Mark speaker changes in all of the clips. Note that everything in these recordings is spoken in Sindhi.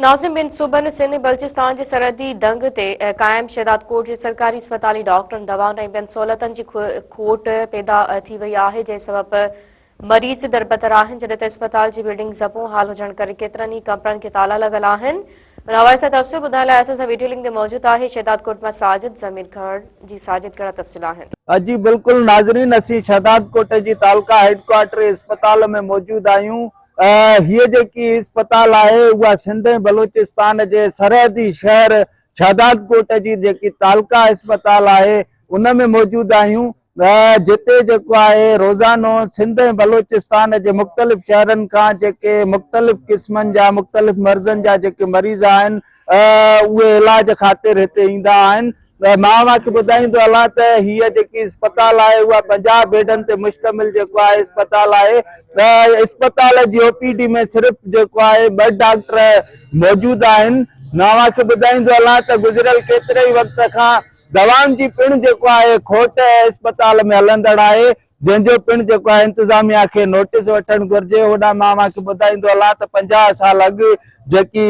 Speaker 1: ناظم ٻن صوبن سنڌ ۽ بلوچستان جي سرحدي دنگ تي قائم شهدادڪوٽ جي سرڪاري اسپتالي ڊاڪٽرن، دوائن ۽ ٻين سهولتن جي کوٽ پيدا ٿي وئي آهي، جنهن سبب مريض دربدر آهن، جڏهن ته اسپتال جي بلڊنگ زبون حال هجڻ ڪري ڪيترن ئي ڪمرن کي تالا لڳل آهن. ان حوالي سان تفصيل ٻڌائڻ لاء اسان سان ويڊيو لنڪ تي موجود آهي شهدادڪوٽ مان ساجد ضمير کهڙ جي ساجد ڪهڙا تفصيل آهن؟
Speaker 2: جي بلڪل ناظرين اسين شهدادڪوٽ جي تعلقه هيڊڪوارٽر اسپتال ۾ موجود آهيون. هيء جيڪي اسپتال آهي اها سنڌ ۽ بلوچستان جي سرحدي شهر شهدادڪوٽ جي جيڪي تعلقه اسپتال آهي ان ۾ موجود آهيون جتي جيڪو آهي روزانو سنڌ ۽ بلوچستان جي مختلف شهرن کان جيڪي مختلف قسمن جا مختلف مرضن جا جيڪي مريض آهن اهي علاج خاطر هتي ايندا آهن مان اوهان کي ٻڌائيندو هلان ته هيء جيڪي اسپتال آهي اها 50 بيڊن تي مشتمل جيڪو آهي اسپتال آهي اسپتال جي او پي ڊي ۾ صرف جيڪو آهي ٻه ڊاڪٽر موجود آهن مان اوهان کي ٻڌائيندو هلان ته گذريل ڪيتري ئي وقت کان دوائن جي پڻ جيڪو آهي کوٽ اسپتال ۾ هلندڙ آهي جنهن جو پڻ جيڪو آهي انتظاميا کي نوٽيس وٺڻ گهرجي، هوڏانهن مان اوهان کي ٻڌائيندو هلان ته 50 سال اڳ جيڪي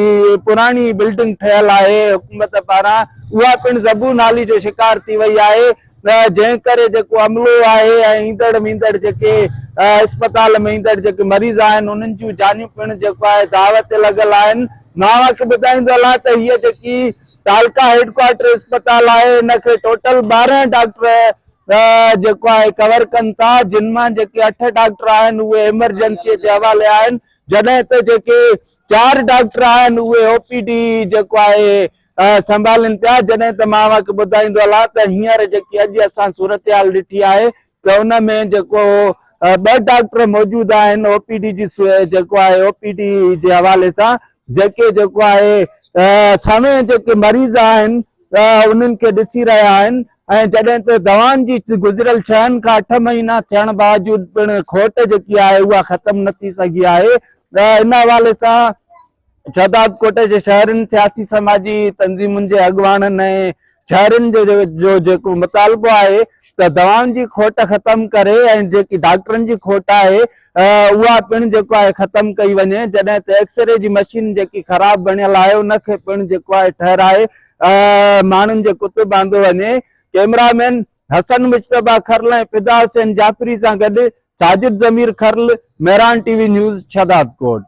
Speaker 2: پراڻي بلڊنگ ٺهيل آهي حڪومت پاران اها پڻ زبون حالي جو شڪار ٿي وئي آهي جنهن ڪري جيڪو عملو آهي ۽ ايندڙ ويندڙ جيڪي اسپتال ۾ ايندڙ جيڪي مريض آهن انهن جون جانيون پڻ جيڪو آهي داء تي لڳل آهن مان اوهان کي ٻڌائيندو هلان ته هيء جيڪي تعلقه هيڊ ڪوارٽر اسپتال آهي ان کي ٽوٽل 12 ڊاڪٽر جيڪو آهي ڪور ڪن ٿا جن مان جيڪي اٺ ڊاڪٽر آهن اهي ايمرجنسي جي حوالي آهن جڏهن ته جيڪي چار ڊاڪٽر آهن اهي او پي ڊي جيڪو آهي سنڀالين پيا جڏهن ته مان اوهان کي ٻڌائيندو هلان ته هينئر جيڪي اڄ اسان صورتحال ڏٺي آهي ته ان ۾ جيڪو ٻه ڊاڪٽر موجود آهن او پي ڊي جي جيڪو آهي او پي ڊي جي حوالي سان جيڪي جيڪو آهي سوين جيڪي مريض آهن انهن کي ڏسي رهيا آهن ۽ جڏهن ته دوائن جي گذريل ڇهن کان اٺ مهينا ٿيڻ باوجود پڻ کوٽ جيڪي آهي اها ختم نه ٿي سگهي آهي ان حوالي سان شهدادڪوٽ جي شهرين، سياسي سماجي تنظيمن جي اڳواڻن ۽ شهرين جو جيڪو مطالبو آهي ته دوائن جي کوٽ ختم ڪري ۽ جيڪي ڊاڪٽرن جي کوٽ آهي اها پڻ جيڪو آهي ختم ڪئي وڃي جڏهن ته ايڪسري جي مشين جيڪي خراب بڻيل آهي ان کي پڻ جيڪو آهي ٺهرائي ماڻهن جي ڪتب آندو وڃي ڪئميرا مين حسن مجتبيٰ کرل ۽ فدا حسين جعفري سان گڏ Sajid Zamir Kharal, Mehran T V news, Shahdadkot.